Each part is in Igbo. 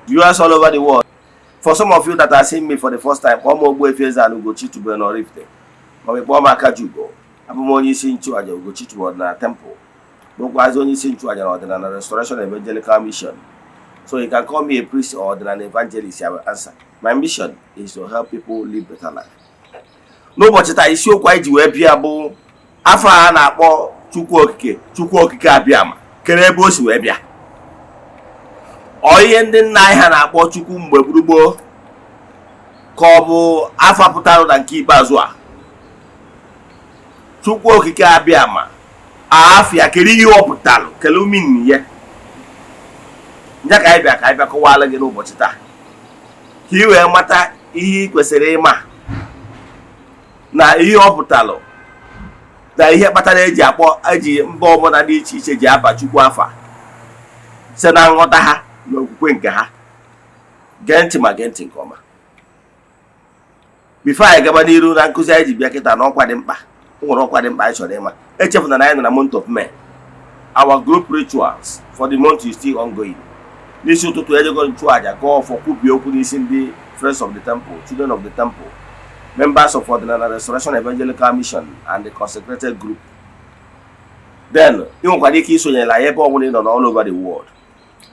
Viewers all over the world, for some of you that are seeing me for the first time, kpọọ m Ogbuefi Eze-Ana Ugochi tubelu n'Oraifite, maọbụ kpọọ m Akajiugo. Abụ m onye isi nchụaja Ugochi tubelu ọdịnala temple, bụrụkwazị onye isi nchụaja na Ọdịnala Restoration Evangelical Mission. So you can call me a priest or ọdịnala evangelist, I will answer. My mission is to help people live better life. N'ụbọchị taa, isiokwu anyị ji wee bịa bụ afa a na-akpọ Chukwu Okike, Chukwu Okike Abịama. Kere ebe o si wee bịa? Ọ ihe ndị nna anyị ha na-akpọ Chukwu mgbe gburugburu, ka ọ bụ afa pụtara na nke ikpeazụ a, Chukwu Okike Abịama? Afịa kere ihe ọ pụtalụ, kele umin ya nje, ka anyị bịa, ka anyị bịa kọwala gị n'ụbọchị taa, ka ị wee mata ihe ị kwesịrị ịma na ihe ọ pụtalụ na ihe kpatara eji akpọ, eji mba ọbụla dị iche iche ji aba Chukwu afa site na nghọta ha na okwukwe nke ha. Gee ntị, ma gee ntị nke ọma. Before anyị gaba n'iru na nkụzi anyị ji bịa kịta, na ọkwa dị mkpa, o nwere ọkwa dị mkpa anyị chọrọ ịma. Echefuna na anyị nọ na month of May. Our group rituals for the month is still ongoing. N'isi ụtụtụ, ejego nchụaja, gọọ ọfọ, kwubie okwu n'isi ndị friends of the temple, children of the temple, members of Ọdịnala Restoration Evangelical Mission and the consecrated group. Then ị nwekwara ike isonyere anyị ebe ọbụla ị nọ all over the world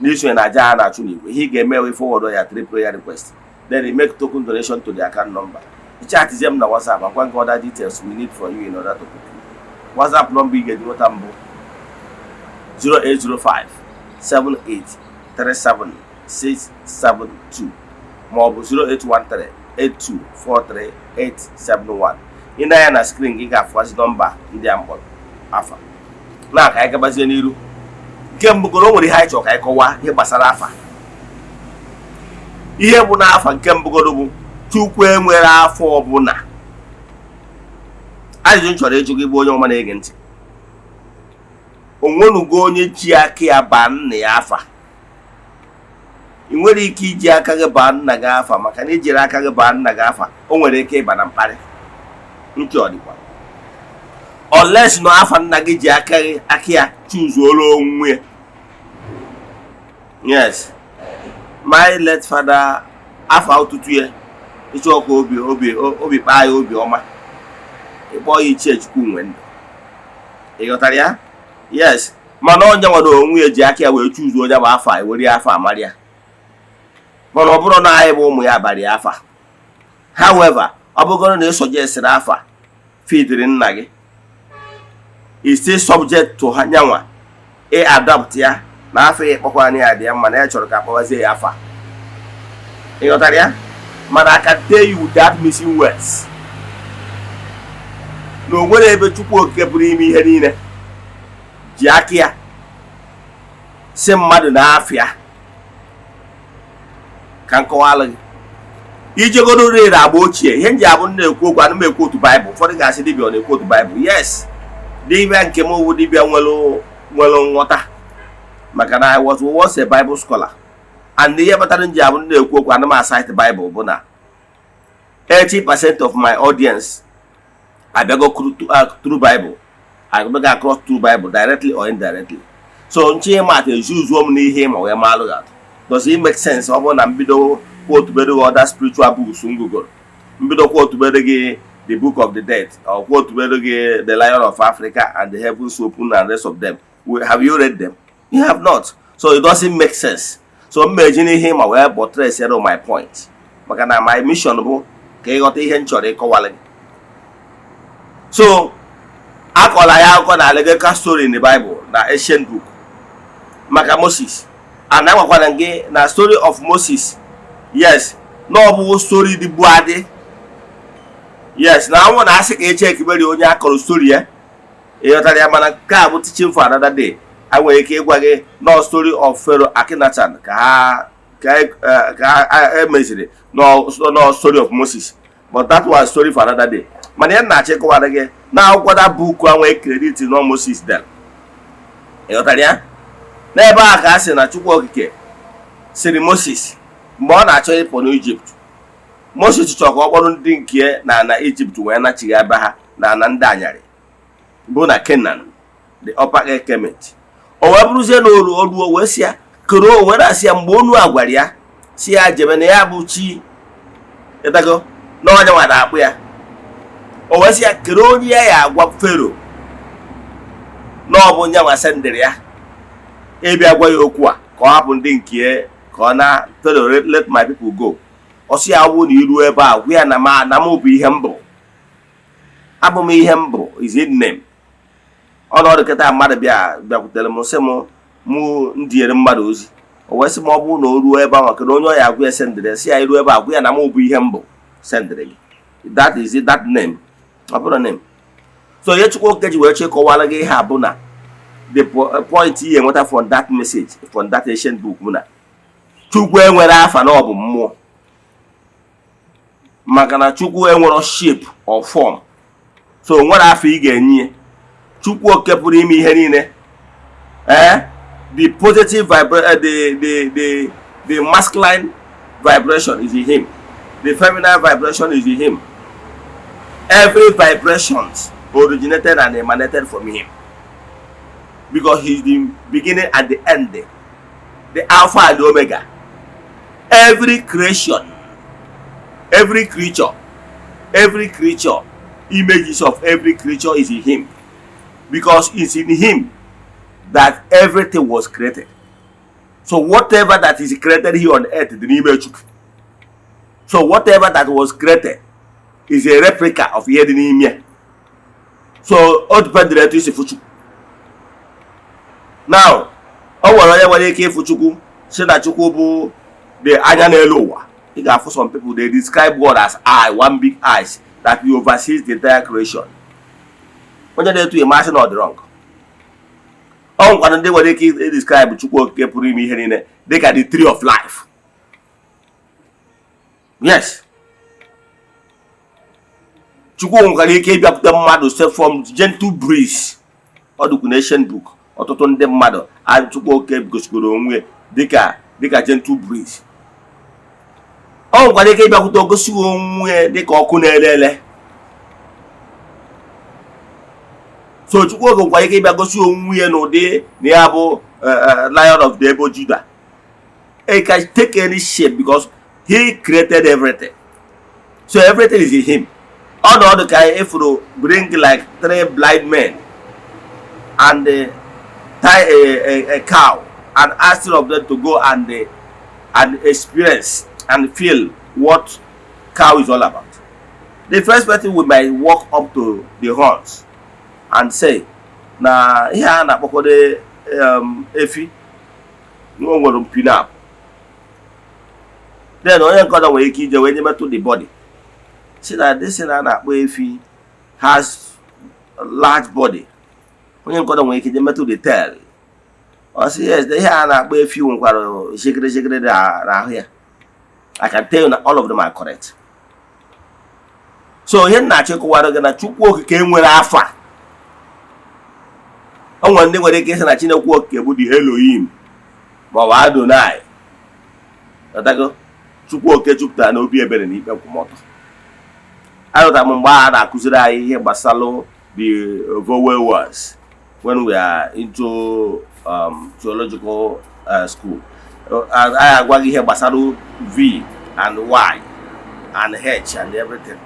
n'isonye na aja a na-achụ n'igwe. Ihe ị ga-eme wee forward ya three prayer request, then you make token donation to the account number. Chatizie m na WhatsApp, akwa nke other details we need from you in order to book you. WhatsApp number ị ga-eji nweta mbụ 0805 78 37 672 maọbụ 0813 8243 871. Ị na-anya na screen gị, ga-afụwazi nọmba ndị a mkpọrọ afa na. Ka anyị gabazie n'iru. Nke mbụgoro, o nwere ihe anyị chọrọ ka anyị kọwaa, ihe gbasara afa. Ihe bụ n'afa nke mbụgoro bụ Chukwu enwere afọ ọbụla. Ajụjụ m chọrọ ịjụ gị bụ onye ọma na-ege ntị: onwenugo onye ji aka ya baa nna ya afa? Ị nwere ike iji aka gị baa nna gị afa, maka na ijiri aka gị baa nna gị afa, o nwere ike ịba na mkparị ntị. Ọ dịkwa unless na afa nna gị ji aka gị, aka ya chuzuoro onwe ya. Yes, my late father, afa ụtụtụ ya, ịchọ ka obi kpaa ya obi ọma, ịkpọ ya Ichie Chukwu nwe ndụ. Ị ghọtara ya? Yes, mana onye nwere onwe ya ji aka ya wee chuzuo onye bụ afa, ewere afa amara ya. Mana ọ bụrụ na anyị bụ ụmụ ya abalị afa. However, ọ bụgoro na ị suggestịrị afa fitiri nna gị, is still subject to ha nyanwa ị adopt ya na afọ ya ịkpọkwana ya dị ya mma, na ya chọrọ ka akpọwazie ya afa. Ị ghọtara ya? Mana I can tell you without missing words na o nwere ebe Chukwu Okike pụrụ ime ihe niile ji aka ya si mmadụ na afịa. Ka nkọwalụ gị, ijegodo rere agba ochie, ihe nji abụ na-ekwu okwu, ana m ekwu otu Baịbụl. Ụfọdụ ga-asị, "Dibịa ọ na-ekwu otu Baịbụl?" Yes, dibịa nke m wụ dibịa nwere nghọta, maka na I was once a Bible scholar. And ihe kpatara nji abụ na-ekwu okwu, ana m acite Bible, bụ na 80% of my audience abịago through Bible, abịago across through Bible, directly or indirectly. So nche ịma atụ ezuzuo m n'ihe ịma wee maalụ gị atụ. Does it make sense? Ọ bụrụ na mbido quotebere gị other spiritual books m gụgoro, mbido quotebere gị the Book of the Dead or quotebere gị the Lion of Africa and the Heavens Open and rest of them, have you read them? You have not, so it doesn't make sense. So m meji n'ihe ịma wee buttress my point, maka na my mission bụ ka ịghọta ihe m chọrọ ịkọwalị gị. So akọla ya akụkọ na allegorical story in the Bible, na ancient book, maka Moses. And agwakwara gị na story of Moses, yes, na ọ bụ story dị bụ adị. Yes, na anwụ na asị ka eche ekiberi onye akọrọ story ya. Ịghọtara ya? Mana nke a bụ teaching for another day. A nwere ike ịgwa gị nọ story of Pharaoh Akhenaten ka ha ka emeziri nọ story of Moses, but that was story for another day. Mana ya na-achọ ịkọwara gị na akwụkwọ da book a nwee credit nọ Moses dere. Ịghọtara ya? N'ebe a ka a sị na Chukwu Okike sịrị Moses mgbe ọ na-achọ ịpụ n'Ijipt. Moses chọrọ ka ọ kpọrọ ndị nke na ana Ijipt wee nachigha ebe ha na ana ndị anyarị bụ na Kenan, the Upper Kemet. O wee bụrụzie na oru oruo wee sị ya koro, o wee na-asị ya mgbe onu a gwara ya Si ya jebe na ya bụ chi ịtago na onye nwa na-akpụ ya. O wee sị ya kere onye ya ya agwa Fero na ọ bụ nyanwa sendịrị ya ịbịa gwa ya okwu a, ka ọ hapụ ndị nke ya, ka ọ na Fero, "Let my people go." Ọ sị ya wụ na iru ebe a, gwa ya na ma na mụ bụ ihe m bụ, abụ m ihe m bụ is in name. Ọnọdụ kịta, mmadụ bịa bịakwutere m, sị m mụ ndinyere mmadụ ozi. O wee sị m, ọ bụrụ na o ruo ebe ahụ, kedu onye ọ ya agwa ya sendịrị ya? Sị ya iruo ebe a, gwa ya na mụ bụ ihe m bụ sendịrị gị. That is it, that name, ọ bụrụ name. So ihe Chukwu Okike ji wee chịkọwara gị ihe a bụ na the point ihe enweta from that message, from that ancient book, bụ na Chukwu enwere afa, na ọ bụ mmụọ, maka na Chukwu enwero shape or form, so o nwere afa ị ga-enye ya. Chukwu Oke pụrụ ime ihe niile, the positive vibra the masculine vibration is in him, the feminine vibration is in him. Every vibrations originated and emanated from him, because he is the beginning and the end, the Alpha and the Omega. Every creation, every creature, every creature, images of every creature is in him, because it's in him that everything was created. So whatever that is created here on earth dị n'ime Chukwu. So whatever that was created is a replica of ihe dị n'ime ya. So o dependere etu isi fụ Chukwu. Now, o nwere onye nwere ike ịfụ Chukwu, si na Chukwu bụ the anya n'elu ụwa. Ị ga-afụ some people, they describe God as eye, one big eyes that he oversees the entire creation. Onye na-etu ya masị na ọ dị wrong. Ọ nwekwara ndị nwere ike i describe Chukwu Okike pụrụ ime ihe niile dịka the tree of life. Yes, Chukwu nwekwara ike ịbịakwute mmadụ, say from gentle breeze. Ọ dịkwu na ancient book, ọtụtụ ndị mmadụ, Chukwu Okike gosigoro onwe ya dịka gentle breeze. Ọ nwekwara ike ịbịakwute, ogosi onwe ya dịka ọkụ na-ere ere. So Chukwu Okike nwekwara ike ịbịa gosi onwe ya n'ụdị na ya bụ Lion of the Ebo Judah. He can take any shape because he created everything, so everything is in him. Ọnọdụ ka ifuru bring like three blind men and tie a cow and ask three of them to go and experience and feel what cow is all about. The first person we might walk up to the horns and say na ihe a na-akpọkwado efi na o nwere mpi na. Then onye nke ọzọ nwere ike ije wee nye metụ the body, si na this thing a na-akpọ efi has large body. Onye nke ọzọ nwere ike ije metụ the tail, ọ sị yes, na ihe a na-akpọ efi nwekwara shekere shekere dị n'ahụ ya. I can tell you na all of them are correct. So ihe m na-achọ ịkọwara gị na Chukwu Okike nwere afa. O nwere ndị nwere ike ịsị na Chineke Okike bụ the Elohim ma ọ bụ Adonai. Ghọtago? Chukwu Okike jupụtara n'obi ebere na ikpe nkwụmọtọ. Arụtara m mgbe a na-akụziri anyị ihe gbasara the vowel words when we are into theological school. Anyị agwa gị ihe gbasara V and Y and H and everything,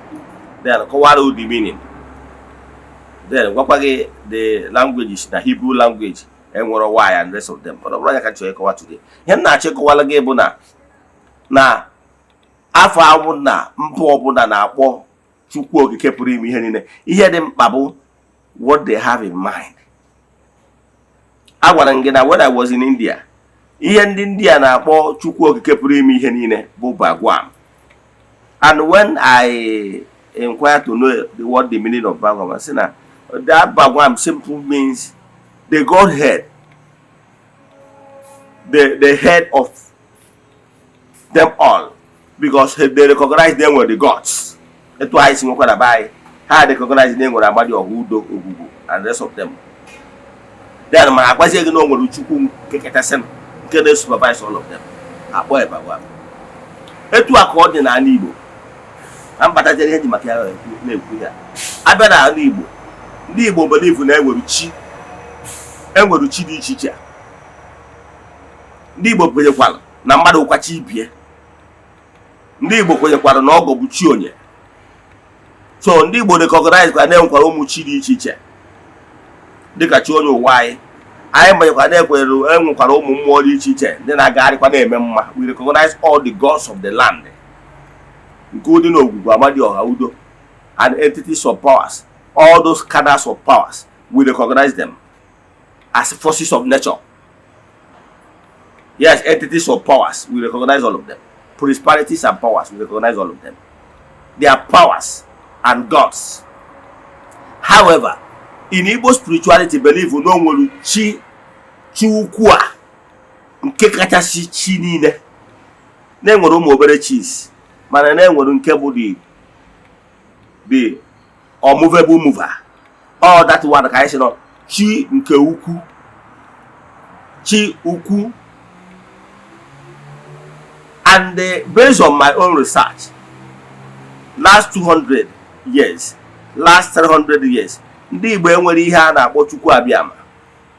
then kọwara the meaning, then gwakwa gị the languages, na Hebrew language enwere Y and rest of them. But ọ bụrụ ya ka m chọrọ ịkọwa today, ihe m na-achọ ịkọwara gị bụ na afọ awụ na mba ọbụla na-akpọ Chukwu Okike pụrụ ime ihe niile, ihe dị mkpa bụ what they have in mind. Agwara m gị na when I was in India, ihe ndị India na-akpọ Chukwu Okike pụrụ ime ihe niile bụ Bhagwan. And when I inquire to know what the meaning of Bhagwan, I say na that Bhagwan simple means the Godhead, the head of them all, because they recognize them were the gods. Etu anyị si nwekwa na be anyị, ha recognize na e nwere Amadi Ọha, Udo, Ogwugwu and rest of them. Then mana agwazie gị na o nwere Chukwu nke kachasị, nke na-supervise all of them, akpọ ya Bhagwan. Etu a ka ọ dị n'ala Igbo. Na mbatajere ihe ji maka ya na-ekwu ya, abịa n'ala Igbo, ndị Igbo believe na enwere chi, enwere chi dị iche iche. Ndị Igbo kwenyekwara na mmadụ kwachi ibie. Ndị Igbo kwenyekwara na ọgọ bụ chi onye. So ndị Igbo recognize kwa na-enwekwara ụmụ chi dị iche iche, dịka chi onye ụwa anyị. Anyị manyekwa na-ekwenyere enwekwara ụmụ mmụọ dị iche iche ndị na-agagharịkwa na-eme mma. We recognize all the gods of the land, including Ogwugwu, Amadioha, Udo and entities of powers. All those cadres of powers, we recognize them as forces of nature. Yes, entities of powers, we recognize all of them. Principalities and powers, we recognize all of them. They are powers and gods. However, in Igbo spirituality belief, na o nwere chi, chi ukwu a nke kachasị chi niile. Na-enwere ụmụ obere chis, mana na-enwere nke bụ the unmovable mover. All that one ka anyị sị nọ chi nke ukwu, chi ukwu. And based on my own research, last 200 years, last 300 years, ndị Igbo enwere ihe a na-akpọ Chukwu Abịama.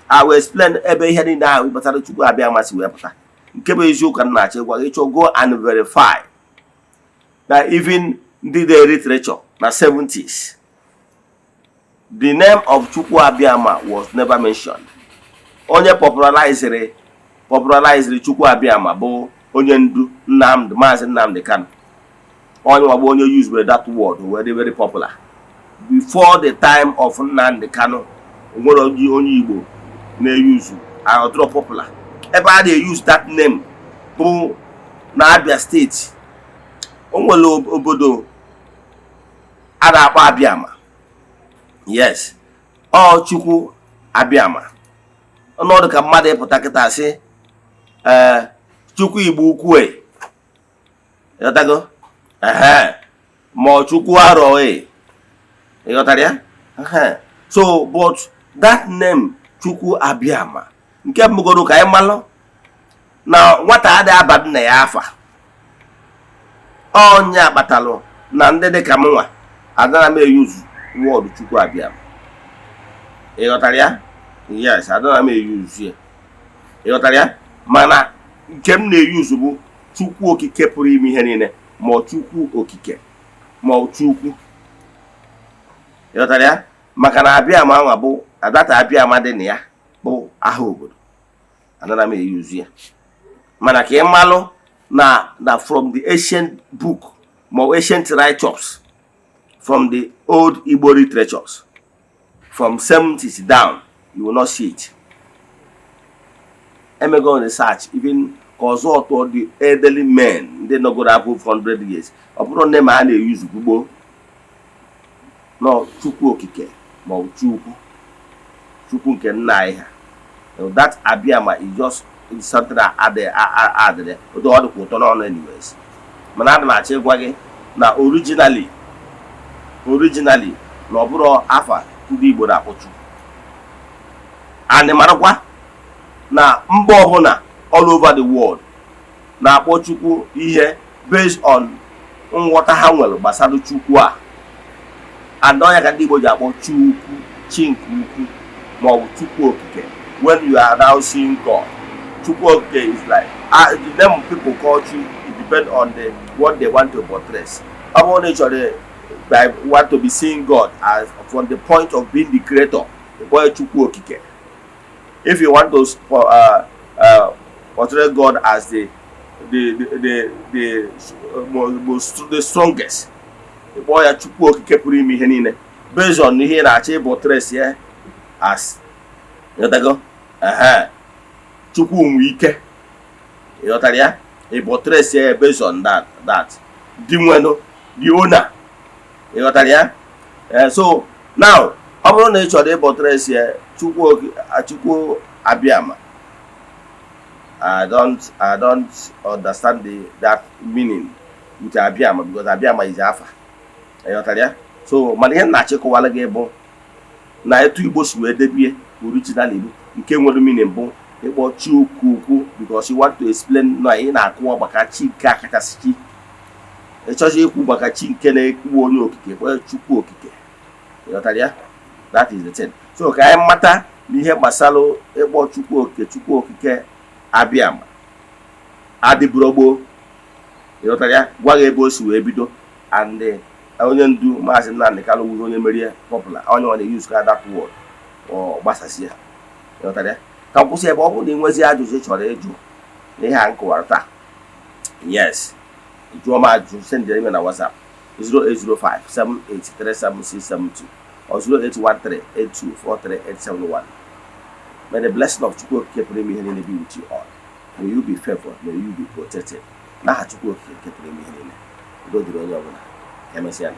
I will explain ebe ihe niile ahụ gbasara Chukwu Abịama si wee pụta. Nke bụ eziokwu ka m na-achọ ịgwa gị, ịchọ, go and verify na even ndị de literature na 70s, the name of Chukwu Abịama was never mentioned. Onye popularized Chukwu Abịama bụ onye ndu Nnamdi, Maazị Nnamdi Kanu. Onye nwagbo onye use that word wee dị very popular. Before the time of Nnamdi Kanu, nwere onye Igbo na-eyuzu ọdụrọ popular. Ebe a na-use that name bụ na Abia Steeti. O nwere obodo a na-akpọ Abịama. Yes, ọ Chukwu Abịama. Ọnọdụ ka mmadụ ịpụta kịta sị, ee, Chukwu Igbo ukwu e, ịghọtago? Ehe, ma ọ Chukwu arọ e, ịghọtara ya? Ehe. So, but that name Chukwu Abịama, nke mbụgoro ka anyị malụ na nwata adịghị aba nna ya afa. Ọnya kpatalụ na ndị dịka m nwa adara m eyuzu word Chukwu Abịama, ịghọtara ya? Yes, adara m eyuzu ya, ịghọtara ya? Mana nke m na-eyuzu bụ Chukwu Okike pụrụ ime ihe niile, ma ọ Chukwu Okike, ma ọ Chukwu, ịghọtara ya? Maka na Abịama anwa bụ adata Abịama dị na ya bụ aha obodo, anara m eyuzu ya. Mana ka ị malụ na from the ancient book, ma ọ ancient writers, from the old Igbo literatures from 70s down, you will not see it. Emego research, even ka ọzọ ọtọ the elderly men ndị nọgoro above 100 years, ọ bụrụ nne ma a na-eyuzu gboo nọ Chukwu Okike ma ọ bụ Chukwu, Chukwu nke nna anyị ha. That Abịama is just something that add add otu ọ dịkwa ụtọ n'ọnụ. Anyways, mana ana m achọ ịgwa gị na originally na ọ bụrụ afa ndị Igbo na-akpọ Chukwu. And marakwa na mba ọbụla all over the world na-akpọ Chukwu ihe based on nghọta ha nwere gbasara Chukwu a. And ọnya ka ndị Igbo ji akpọ Chukwu chi nke ukwu ma ọ bụ Chukwu Okike. When you are now seeing God, Chukwu Okike is like the name people call you. It depend on the what they want to portray. Ọ bụrụ na ị chọrọ by want to be seeing God as from the point of being the creator, ịkpọ ya Chukwu Okike. If you want to portray God as the most the strongest, ịkpọ ya Chukwu Okike pụrụ ime ihe niile, based on ihe ị na-achọ ịbụ trace ya as, ịghọtago? Ehe, Chukwu nwe ike, ịghọtara ya? Ịbụ trace ya based on that dị nwenụ, the owner, ịghọtara ya? So now, ọ bụrụ na ị chọrọ ịbụ trace ya Chukwu Abịama, I don't understand that meaning with Abịama, because Abịama is afa, ịghọtara ya? So mana ihe m na-achịkọwara gị bụ na etu Igbo si wee debie original Igbo nke nwere meaning bụ ịkpọ chi ukwu ukwu, because you want to explain na ị na-akụwa maka chi nke a kachasị chi. Ịchọzi ikwu maka chi nke na-ekwu onye okike, kpọọ Chukwu Okike, ịghọtara ya? That is the thing. So ka anyị mata n'ihe gbasara ịkpọ Chukwu Okike, Chukwu Okike Abịama adịburo gboo. Ịghọtara ya? Gwa gị ebe o si wee bido. And onye ndu Maazị Nnamdi Kanu wuru onye merie popular, onye ọ na-use ka that word ọ gbasasị ya. Ịghọtara ya? Ka m kwụsị ebe ọ bụrụ na ị nwezi ajụjụ ị chọrọ ịjụ na ihe a m kọwara taa, yes, jụọ m ajụjụ, send ime na WhatsApp 0805 7837672 or 0813 8243871. May the blessing of Chukwu Okike pụrụ ime ihe niile be with you all. May you be favored, may you be protected. N'aha Chukwu Okike nke pụrụ ime ihe niile, udo dịrị onye ọbụla. Ka emesịa.